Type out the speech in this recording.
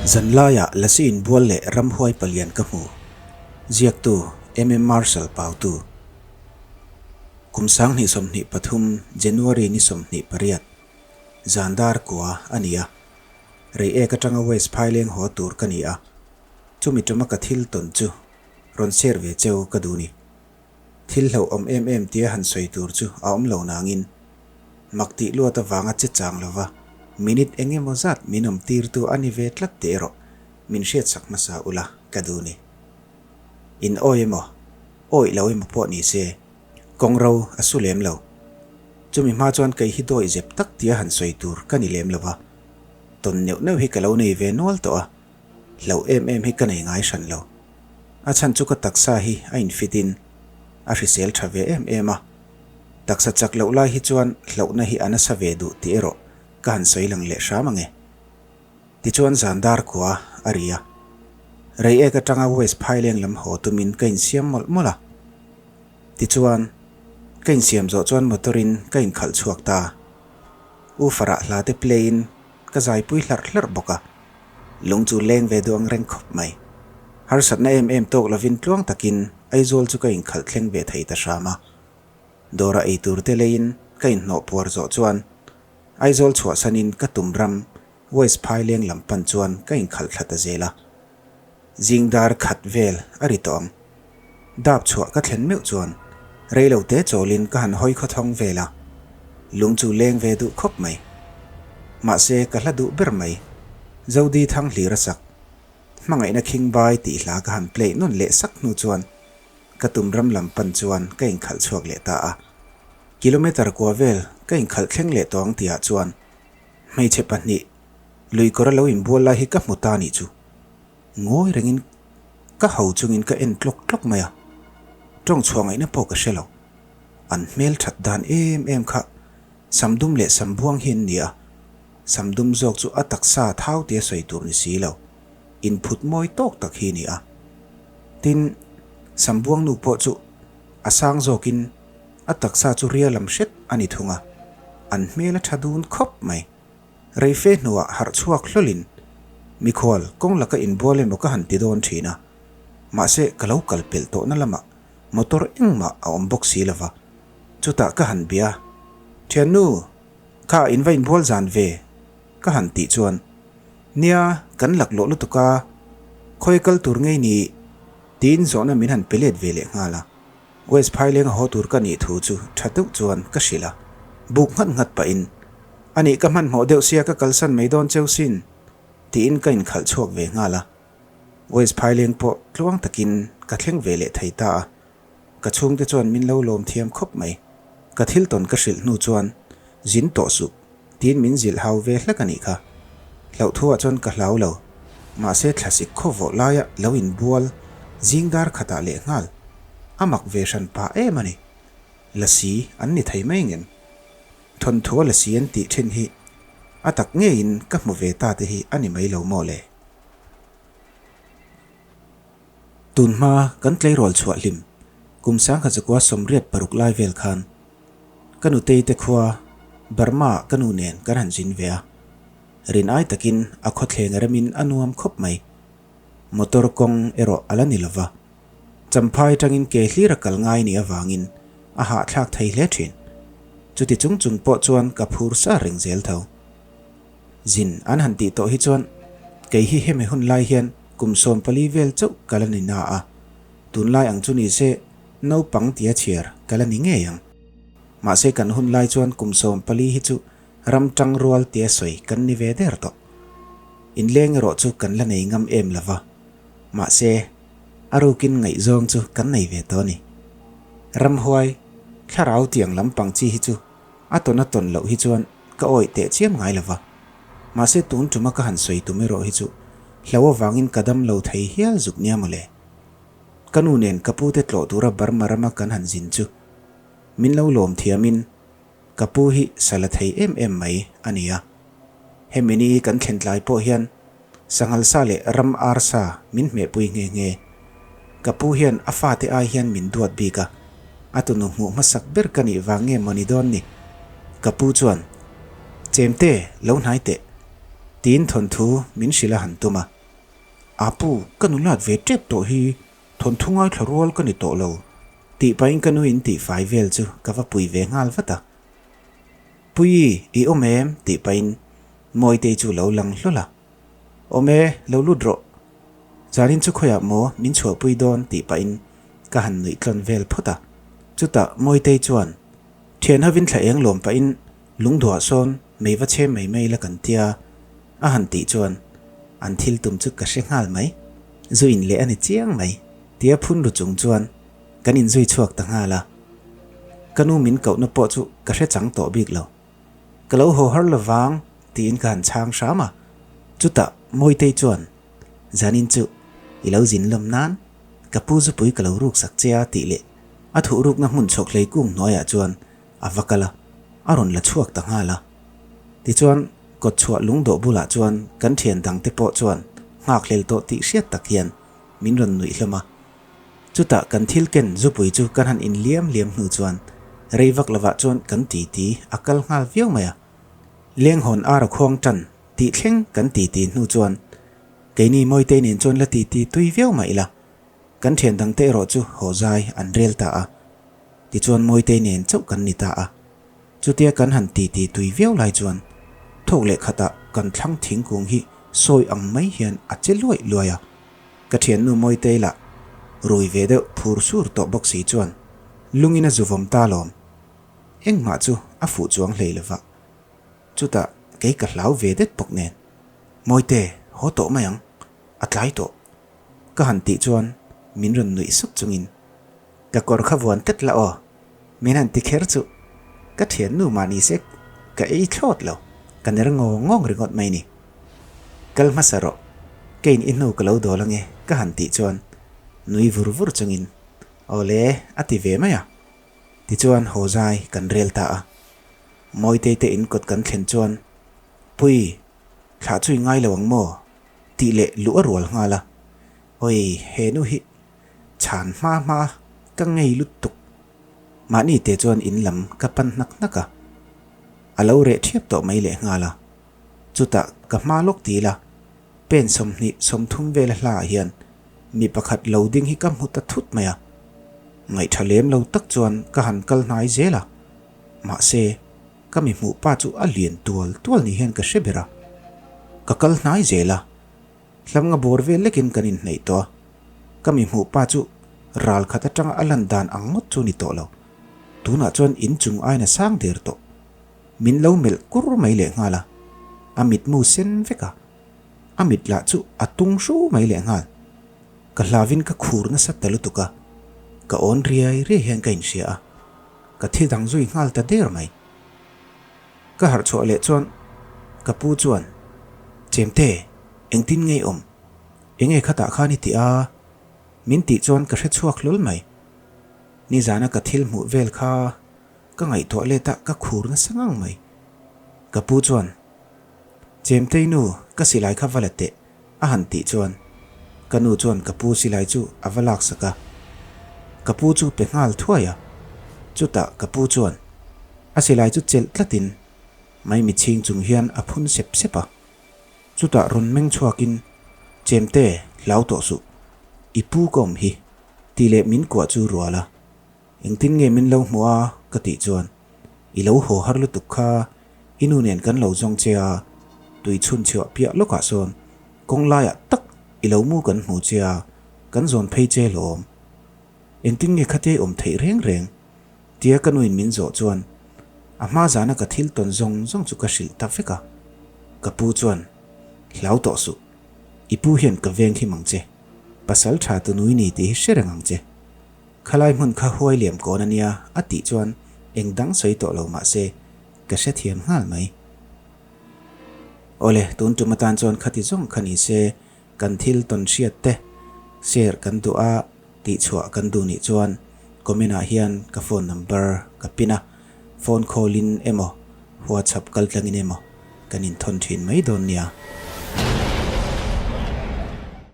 Zanlaiah Lasi inbual leh ramhuai palian ka hmu. Ziaktu, MM Marshall Pautu. Kum 2023 January ni 28, zan dar kua a ni a. Reiek atanga West Phaileng haw tur ka ni a. Chumi tuma ka thil tawn chu rawn share ve cheu ka duh ni. Thil hlauhawm em em tia han sawi tur chu a awm lo nangin, mak tih luat avanga che chang lova minute eng emaw zat min awm tirtu a ni ve tlat tih erawh min hriatsak hmasa ula ka duh ni. In awi emaw, awih lo emaw pawh ni se, kawng ro a su lem lo. Chumi hma chuan kei hi dawi zep tak tia han sawi tur ka ni lem lova, tawn neuh neuh hi ka lo nei ve nual tawh a. Hlauh em em hi ka nei ngai hran lo. A chhan chu ka taksa hi a infit in a hrisel tha ve em em a. Taksa chak loh lai hi chuan hlauhna hi a nasa ve duh tih erawh ka han sawi lang leh hram ang e. Tichuan zan dar khua a ri a. Reiek atanga West Phaileng lam haw tumin ka insiam mawlh mawlh a. Tichuan, ka insiam zawh chuan motor in ka inkhalh chhuak ta. U Farah hla te play in ka zaipui hlarh hlarh bawk a. Lung chu leng ve duh ang reng khawp mai. Harsatna em em tawk lovin tluang takin Aizawl chu ka inkhalh thleng ve thei ta hram a. Dawra ei tur te leiin ka inhnawh puar zawh chuan Aizawl chhuahsanin ka tum ram West Phaileng lam pan chuan ka inkhalh thla ta zel a. Zing dar khat vel a ri tawh ang. Dap chhuah ka thlen meuh chuan reilo te chawlin ka han hawi khawthawng vel a, lung chu leng ve duh khawp mai. Mahse ka hla duh ber mai, Zodi Thanghlir a sak, Hmangaihna Khingbai tih hla ka han play nawn leh sak hnu chuan ka tum ram lam pan chuan ka inkhalh chhuak leh ta a. Kilometre kua vel ka inkhalh thleng leh tawh ang tihah chuan hmeichhe pahnih luikawr a lo inbual lai hi ka hmu ta nih chu. Ngawi rengin ka ho chungin ka en tlawk tlawk mai a, tawng chhuah ngaihna pawh ka hre lo. An hmel that dan em em kha sam dum leh sam buang hi an ni a, sam dum zawk chu a taksa thau tia sawi tur ni si lo, inphut mawi tawk tak hi a ni a. Tin, sam buang nu pawh chu a sang zawkin a taksa chu ria lam hret a ni thung a, an hmel a tha dun khawp mai. Reife hnuah harh chhuak hlawlin mikhual kawng laka inbual emaw ka han ti dawn thin a, mahse ka lo kal pelh tawhna lamah motor engmah a awm bawk si lova, chutah ka han bia, Thiannu, kha in va inbual zan ve? ka han tih chuan, Nia, kan laklawh lutuk a, khawi kal tur ngei ni? tiin zawhna min han pe let ve leh nghal a. West Phaileng a haw tur ka nih thu chu tha deuh chuan ka hrilh a, buk nghat nghat pahin, A nih ka hmanhmawh deuh sia ka kalsan mai dawn cheu sin, tiin ka inkhalh chhuak ve nghal a. West Phaileng pawh tluang takin ka thleng ve leh thei ta a, ka chhungte chuan min lo lawm thiam khawp mai. Ka thil tawn ka hrilh hnu chuan, Zin tawh suh, tiin min zilh hau ve hlek a nih kha. Hlauhthuah chuan ka hlau lo, mahse thlasik khaw vawh laia lo inbual zing dar khatah leh nghal a mak ve hran pah em a ni. Lasi an ni thei mai ngem? Thawnthua lasi an tih thin hi a tak ngeiin ka hmu ve ta te hi a ni mai lo maw le? Tun hma kan tleirawl chhuah hlim kum 1986 lai vel khan ka nutei te khua Burma ah ka nu nen kan han zin ve a, rin ai takin a khawthleng remin a nuam khawp mai. Motor kawng erawh a la ni lova, Champhai atangin ke hlir a kal ngai nih avangin a hahthlak thei hle thin. Chuti chung chung pawh chuan ka phur sa reng zel tho. Zin an han tih tawh hi chuan kei hi hemi hun lai hian kum 14 vel chauh ka la ni na a, tunlai ang chu ni se naupang tia chhiar ka la ni ngei ang. Mahse kan hun lai chuan kum 14 hi chu ram tang rual tia sawi kan ni ve der tawh. Inleng erawh chu kan la nei ngam em lova, mahse a rukin ngaihzawng chu kan nei ve tawh a ni. Ramhuai, thlarau tiang lampang chi hi chu A tawn a tawn loh hi chuan ka awih teh chiam ngai lo va. Mahse tun tuma ka han sawi tum erawh hi chu hlo avangin ka dam lo thei hial zuk nia mawle. Ka nu nen ka pu te tlawh tura Burma rama kan han zin chu min lo lawm thiamin ka pu hi sa la thei em em mai a ni a. Hemi ni kan thlen tlai pawh hian Sanghal sa leh ram ar sa min hmehpui nghe nghe. Ka pu hian a fate ai hian min duat bik a, a tunu hmuh hmasak ber ka nih vang nge maw ni dawn ni? Ka pu chuan, Chemte, lo hnai teh. Tiin thawnthu min hrilh a han tum a. Apu, ka nulat ve tep tawh hi, thawnthu ngaithla rual ka ni tawh lo, tih pahin ka nuin tihfai vel chu ka va pui ve nghal vat a. Puii, i awm em? tih pahin Mawitei chu lo lang hlawl a. Awm e, lo lut rawh. Zanin chu khawiah maw min chhuahpui dawn tih pahin ka han nuih tlawn vel phawt a. Chutah Mawitei chuan, Thian hovin thla eng lawm pahin lungduah sawn mei va chhem mai mai la kan tia a han tih chuan an thil tum chu ka hre nghal mai. Zu in leh a ni chiang mai tia phun ru chung chuan kan inzui chhuak ta nghal a. Ka nu min kohna pawh chu ka hre chang tawh bik lo. Ka lo haw har lovang tiin ka han chhang hram a. Chutah Mawitei chuan, Zanin chu i lo zin lawm nan ka pu zupui ka lo ruk sak che a tih leh a thuh rukna hmun chhawk hlei kung hnuaiah chuan a va kal a, a rawn la chhuak ta nghal a. Tichuan kawt chhuah lungdawh bulah chuan kan thian dangte pawh chuan nghakhlel tawh tih hriat tak hian min rawn nuih hlawm a. Chutah kan thil ken zupui chu kan han in liam liam hnu chuan rei vak lovah chuan kan titi a kal nghal viau mai a. Lenghawn ar a khuang tan tih thleng kan titi hnu chuan keini Mawitei nen chuan la titi tui viau mah ila kan thian dangte erawh chu haw zai an rel ta a. Tichuan Mawitei nen chauh kan ni ta a. Chutia kan han titi tui viau lai chuan thawk leh khatah kan thlang thingkung hi sawi ang mai hian a che luaih luaih a. Ka thiannu Mawitei lah rui ve deuh phur sur tawh bawk si chuan lungin a zuvawm ta lawm. Engmah chu a fuh chuang hlei lova. Chutah kei ka hlau ve det bawk nen, Mawite, haw tawh mai ang, a tlai tawh. Ka han tih chuan min rawn nuih suk chungin, Ka kawr kha vuan tlat la aw, min han ti kher chu ka thiannu mah ni se ka ei thlawt lo, ka ner ngawng ngawng ringawt mai ni. Kal hmasa rawh, keiin i hnu ka lo dawl ange ka han tih chuan nui vur vur chungin, Aw le, a ti ve mai a. Tichuan haw zai kan rel ta a. Mawitei te in kawt kan thlen chuan, Pui, thlah chu i ngai lo ang maw? tih leh luh a rual nghal a. Awi, he nu hi chhan hma hma ka ngei lutuk. Mahni te chuan in lam ka pan hnak hnak a. A lo reh thiap tawh mai leh nghal a. Chutah ka hma lawk ti ila, pen 20 30 vela hlaah hian mi pakhat lo ding hi ka hmu ta thut mai a. Ngaihtha lem lo tak chuan ka han kal hnai zel a. Mahse, ka mi hmuh pa chu a lian tual tual ni hian ka hre ber a. Ka kal hnai zel a. Hlamnga bawr vel lekin kan inhneih tawh a. Ka mi hmuh pa chu ral khat atanga a lan dan ang ngawt chu ni tawh lo. Tunah chuan inchung aiin a sang der tawh. Min lo melh kur mai leh nghal a, a mitmu sen vek a, a mit lah chu a tung hru mai leh nghal. Ka hlavin ka khur nasa ta lutuk a, ka awn riai riai hian ka inhria a, ka thi dang zui nghal ta der mai. Ka harh chhuah leh chuan ka pu chuan, Chemte, engtin nge i awm? Enge khatah khan i tih a? Min tih chuan ka hre chhuak hlawl mai. Nizana ka thil hmuh vel kha Ka ngaihtuah let a, ka khur nasa ngang mai. Ka pu chuan, Chemtei nu, ka silai kha va la teh, a han tih chuan, ka nu chuan ka pu silai chu a va laksak a. Ka pu chu pe nghal thuai a. Chutah ka pu chuan a silai chu chelh tlatin maimi chhing chung hian a phun sep sep a. Chutah rawn meng chhuakin, Chemte, hlau tawh suh. I pu ka awm hi, tih leh min kuah chu rual a. Engtin nge min lo hmu a? ka tih chuan, I lo haw har lutuk kha, i nu nen kan lo zawng che a, tui chhun chhuah piah lawkah sawn kawng laiah tak i lo mu kan hmu che a, kan zawn phei che lawm. Engtin nge khatia i awm theih reng reng? tia ka nuin min zawh chuan a hma zana ka thil tawn zawng zawng chu ka hrilh ta vek a. Ka pu chuan, Hlau tawh suh, i pu hian ka veng him ang che, pasal tha tu nui ni tih hi hre reng ang che. Khalai hmun kha huai liam kawn a nia a tih chuan eng dang sawi tawh lo mah se ka hrethiam nghal mai. Awle, tun tum atan chuan khati zawng kha ni se kan thil tawn hriat te share kan duh a tih chhuah kan duh nih chuan comment ah hian ka phone number ka pin a, phone call in emaw whatsapp kal tlangin emaw kan inthawn thin mai dawn nia.